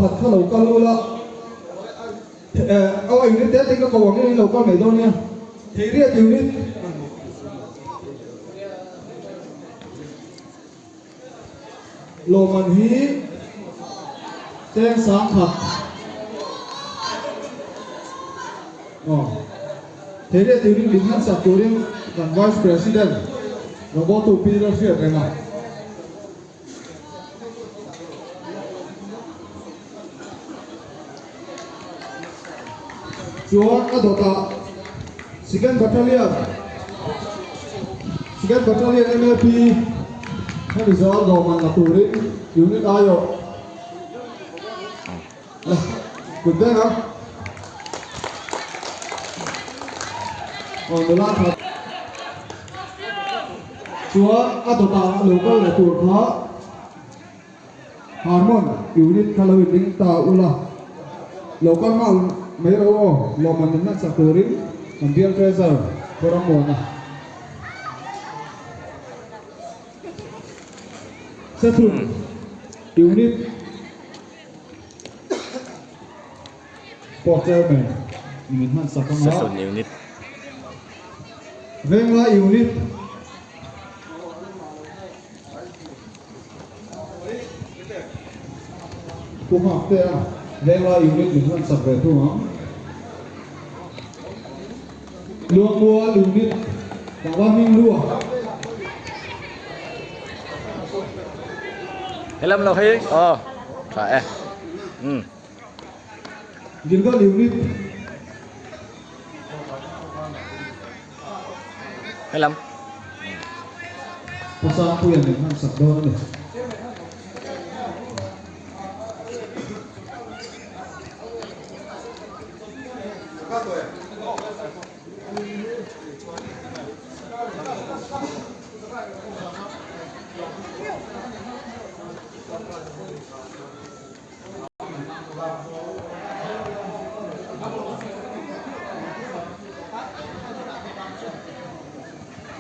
pakhat kha lo kal ula aw unit te te ka ko ang in lo kal mai dawn nia Theiriat unit Lawmman hi cheng 10,000 aw Theiriat unit min hman sak turin kan Vice President Robotu Pi Lalhriat reng a. Chuan a dawtah Second Battalion Second Battalion MAP hemi zawh lawmman la turin unit aiawh la kut vek a. Aw nula tha Chuan a dawtah lo kal leh tur kha Harmon unit kha lo in ding ta ula, lo kal nghal mai ro aw, lawmman min hman sak turin kan bial treasurer Khawrammuana. Sethun unit Sport chairman ni min hman sak anga. Sethun unit. Venglai unit. Pu Nghak te a Venglai unit min hman sak ve thung ang. Luangmual unit Tlangval hming lu a. Helam lo hi aw tha e. Um. Gilgal unit. Helam. Pu Sangpuia min hman sak dawn a ni.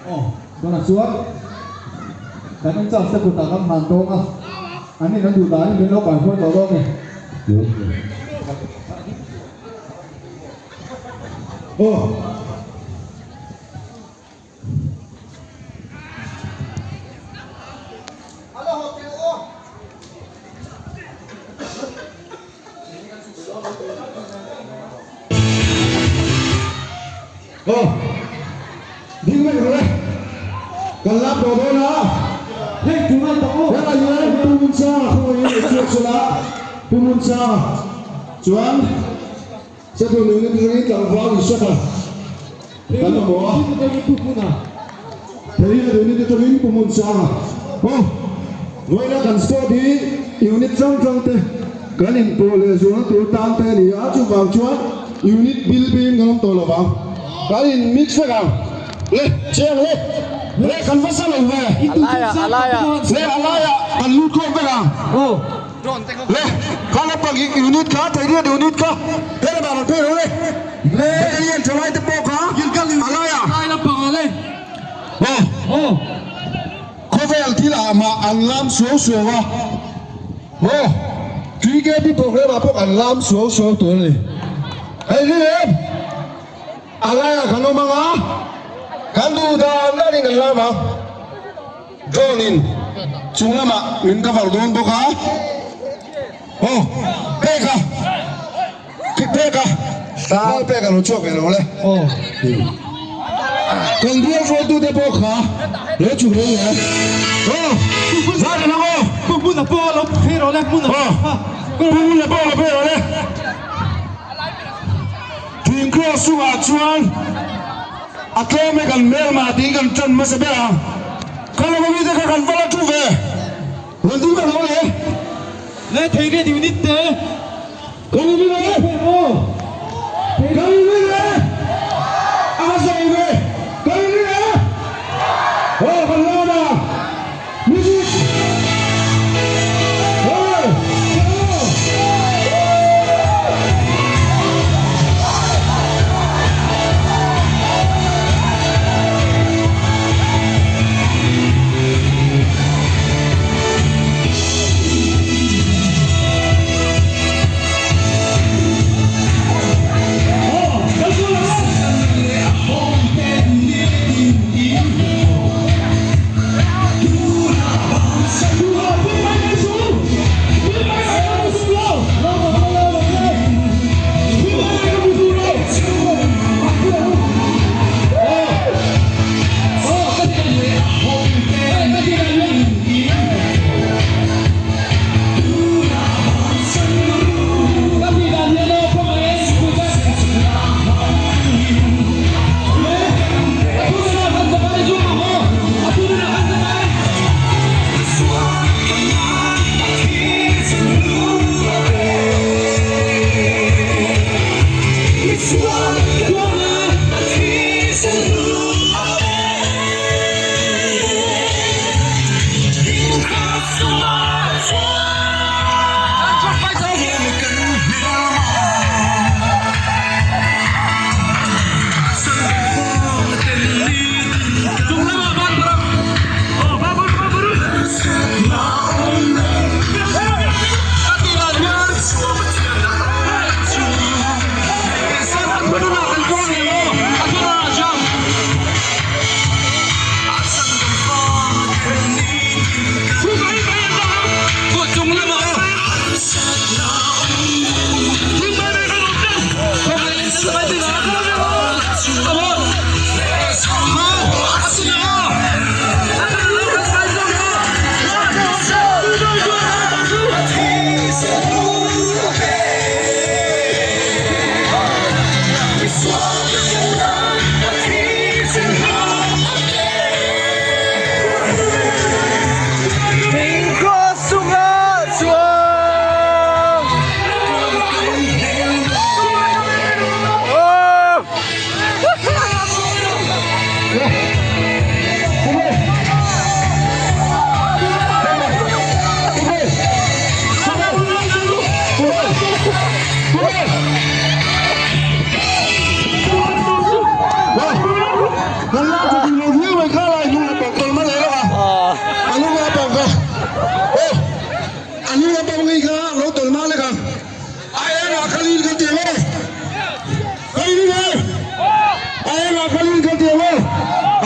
Aw, tunah chuan kan in charge te kutah kan hlan tawng a, an in an duh danin min lo kaihruai tawh dawn a ni. Aw. Aw, ding mai rawh le. Kan lak tawh dawn a. Hei tunah tak aw. Helai hian Pu Munchanga khawngaih in chhuak chhun a. Pu Munchanga chuan Sethu nunna atangin tlangval Isaka kan mamawh a. Theihna unit atangin Pu Hmunsanga aw vawiina kan squad hi unit hrang hrang te kan inpawh leh zualna tur tan te a ni a, chuvang chuan unit bil bing kan awm tawh lo vang, kan in mix vek ang. Le chiang le, le kan va sa lo ve, le a laiah kan lut khawm vek ang. Le kha la pang unit kha theiriat unit kha he lamah rawn phei rawh le battalion tha lai te pawh kha a laiah aw khawvel thil ah mah an lam suau suau a aw TKP program ah pawh kan lam suau suau tur a ni hei hi em a laiah kan awm ang a kan duh dan danin kan lam ang. Drone in chung lamah min cover dawn bawk a, aw pek a pek a val pek a lo chhuak ve lo le, kan bial hruaitu te pawh kha lo chhuk reng le, aw zai ṭha lang aw, pu hmuna pawh lo phei rawh le, pu hmuna pawh lo phei rawh le, thing cross chungah chuan. A tlawm e kan hmelma tiin kan ṭan hmasa ber a, ka lo ami te kha kan va la ṭhu ve, rawn ding vek lo le. Le thei riat unit te. Kan in ring e. Kan in ring e. A zo ve. Kan in ring e. Aw kan lam a. Music. Hey.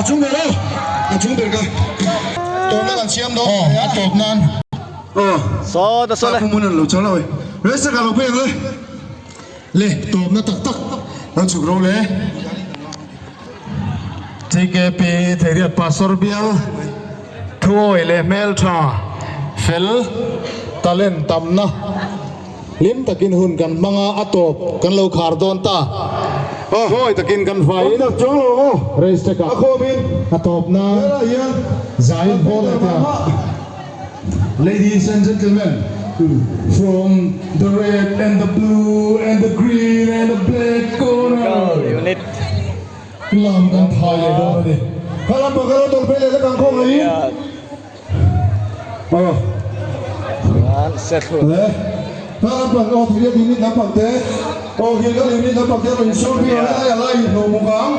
chung ber aw a chung ber ka tawpna kan siam dawn aw a tawp nan aw Saw ta saw le. Pu Mun an lo chang lo e Resta ka lo phei ang le le tawpna tak tak lo chhuk ro le. TKP Theiriat Pastor Bial Thuawi leh Hmeltha Fel Talent Tamna Hlim takin hun kan hmang a, a tawp kan lo khar dawn ta. Mawi takin kan faiin race track ah a tawp nan zaiin haw leh teh ang. Ladies and gentlemen, from the red and the blue and the green and the black corner. Lam kan thai leh dawn a ni. Kha lam pang kha lo tawlh phei leh hlek ang khawngaihin. Aw. Le. Kha lam pang aw thei riat unit lampang te. Aw Gilgal unit lampang te rawn insawm phei a helai a lai inhlawh muk ang.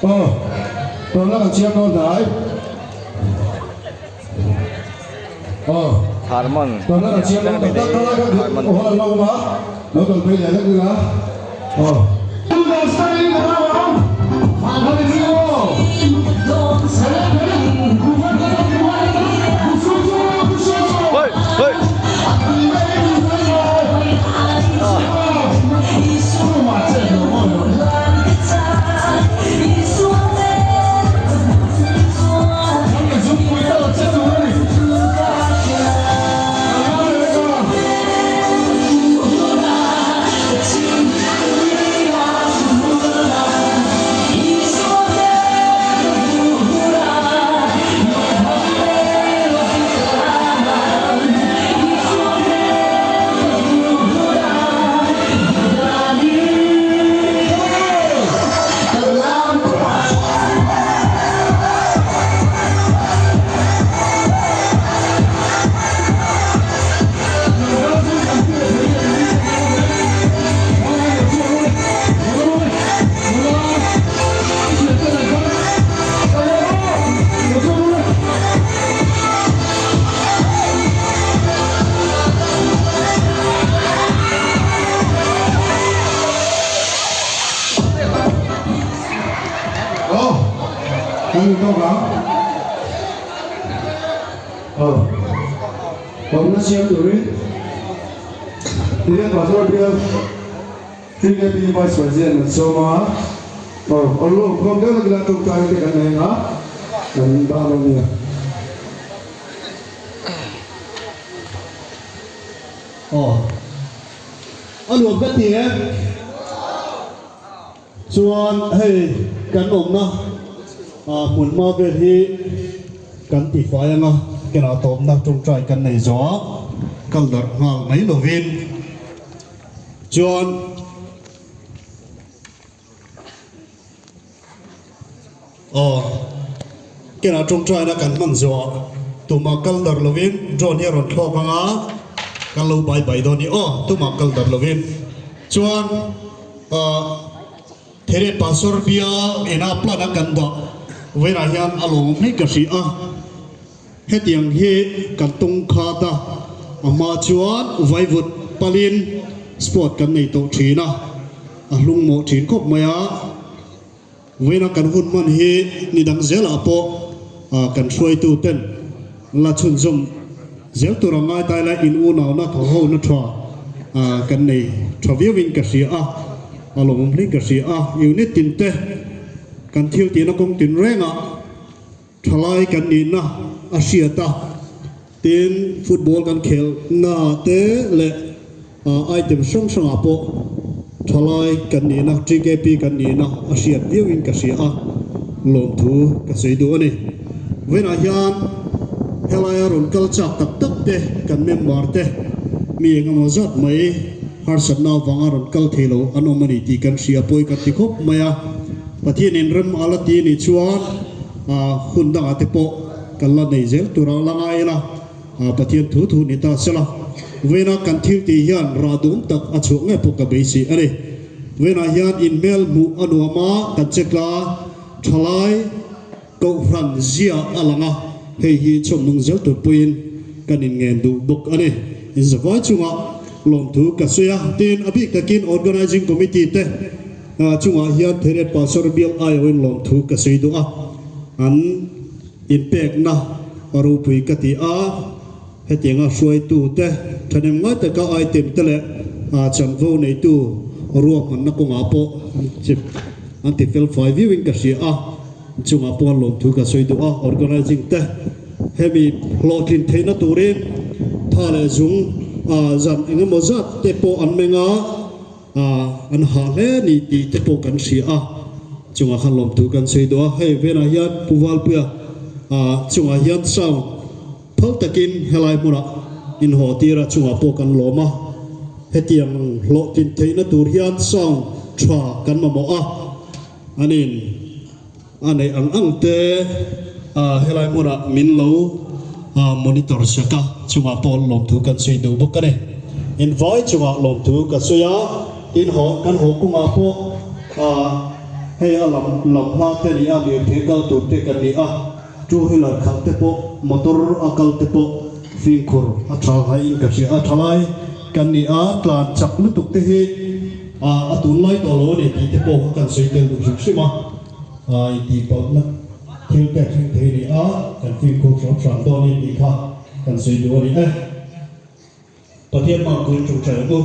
Aw. Tawlh la kan chiang dawn hnai. Aw. Harmon. Tawlh la kan chiang dawn tak tak kha lai kha aw hal an lo awm a. Lo tawlh phei leh hlek ila. Aw. Hoi hoi. Awmna siam turin Tiriat Pastor Bial TKP Vice President an sawm a, aw awlawm khawm deuh lek ila tawngtai te kan nei anga kan bak dawn nia. Aw a nuam ka ti em? Chuan hei kan awmna hmunhma vel hi kan tifai anga kenah tawpna tawngtai kan nei zawh a, kal darh nghal mai lovin chuan aw kenah tawngtaina kan hman zawh a tumah kal darh lovin drone hi a rawn thlawk anga kan lo bai bai dawn ni aw tumah kal darh lovin chuan. Ahh There Pastor bial ina plan a kan dah vawiinah hian a lawm hle ka hria a, hetiang hi kan tung khat a, a hma chuan vaivut palin sport kan nei tawh thin a, a hlungmawh thin khawp mai a. Vawiina kan hun hman hi ni dang zelah pawh kan hruaitu ten la chhunzawm zel tur ang ngai tai la in unauna thaw ho na tha kan nei tha viauin ka hria a, a lawmawm hlein ka hria a, unit tin te kan thil tihna kawng tin rengah thalai kan nihna a hriat a, tin football kan khelhna te leh item hrang hrangah pawh thalai kan nihna TKP kan nihna a hriat viauin ka hria a, lawmthu ka sawi duh a ni. Vawiinah hian helaia rawn kal chak tak tak te kan member te mi engemaw zat mai harsatna avanga rawn kal thei lo an awm a ni tih kan hria pawi kan ti khawp mai a, Pathianin rem a la ti a nih chuan hun dangah te pawh kan la nei zel tur ang la ngai ila. Pathian thu thu ni ta sela, vawiinah kan thil tih hian rah duhawm tak a chhuah ngei pawh ka beisih a ni. Vawiinah hian inhmel hmuh a nuam a, kan check la, thalai kohhran zia a lang a, hei hi chhawmnung zel tur pawhin kan inngen duh bawk a ni. Inzavai chungah lawmthu ka sawi a, tin a bik takin Organising Committee te chungah hian Theriat Pastor Bial aiawhin lawmthu ka sawi duh a. An inpekna ropui ka ti a, hetianga hruaitute thahnem ngai taka item te leh chanvo neitu ruahmanna kawngah pawh an ti fel fai viauin ka hria a, chungah pawh an lawmthu ka sawi duh a, organising te hemi hlawhtlin theihna turin tha leh zung zan engemaw zat te pawh an meng a. An hah hle a ni tih te pawh kan hria a, chungah khan lawmthu kan sawi duh a, hei venah hian Pu Valpuia chungah hian sound phal takin helai hmunah inhaw tir a, chungah pawh kan lawm a, hetiang hlawhtlin theihna tur hian sound tha kan mamawh a, anin a neih ang ang te helai hmunah min lo monitor sak a, chungah pawh lawmthu kan sawi duh bawk a ni. Invai chungah lawmthu ka sawi a, tin haw kan haw kawngah pawh hei a lam lam hla te ni a, lirthei kal tur te kan ni a, two wheeler khalh te pawh motor a kal te pawh fimkhur a tha ngaiin ka hria a, thalai kan ni a, tlan chak lutuk te hi a tunlai tawh lo a ni tih te pawh kha kan sawi tel duh hrim hrim a. Intihpalhna thil pek thleng thei a ni a, kan fimkhur hram hram dawn a ni tih kha kan sawi duh a ni e. Pathian hmang tuin ṭawngṭai ang u.